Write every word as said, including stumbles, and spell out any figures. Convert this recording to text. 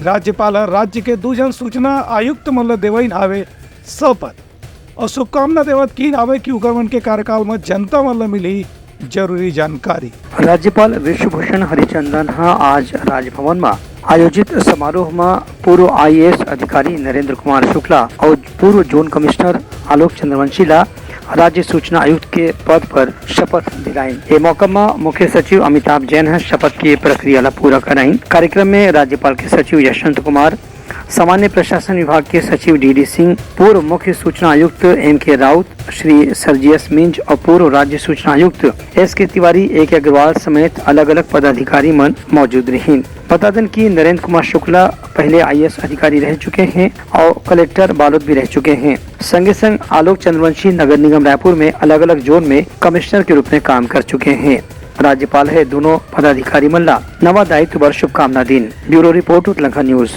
राज्यपाल ह राज्य के दू झन सूचना आयुक्त मन ल देवइन हावे शपथ अउ शुभकामना देवत किहिन हावे कि उकर मन के कार्यकाल म जनता मन ल मिलही जरूरी जानकारी। राज्यपाल विश्वभूषण हरिचंदन ह आज राजभवन म आयोजित समारोह म पूर्व आईएएस अधिकारी नरेंद्र कुमार शुक्ला अउ पूर्व जोन कमिश्नर आलोक चंद्रवंशी ला राज्य सूचना आयुक्त के पद पर शपथ दिलाइन। ए मौका म मुख्य सचिव अमिताभ जैन ह शपथ के प्रक्रिया ला पूरा कराइन। कार्यक्रम में राज्यपाल के सचिव यशवंत कुमार, सामान्य प्रशासन विभाग के सचिव डीडी सिंह, पूर्व मुख्य सूचना आयुक्त एम के राउत, श्री सर्जियस मिंज अउ पूर्व राज्य सूचना आयुक्त एस के तिवारी, ए के अग्रवाल समेत अलग-अलग पदाधिकारी मन मौजूद रहिन। बता देन कि नरेंद्र कुमार शुक्ला पहले आईएएस अधिकारी रह चुके हैं और कलेक्टर बालोद भी रह चुके हैं। संगे संग आलोक चंद्रवंशी नगर निगम रायपुर में अलग-अलग जोन में कमिश्नर के रूप में काम कर चुके हैं। राज्यपाल ह दूनों पदाधिकारी मन ला नवा दायित्व बर शुभकामना दीन। Bureau report, Uttarakhand news.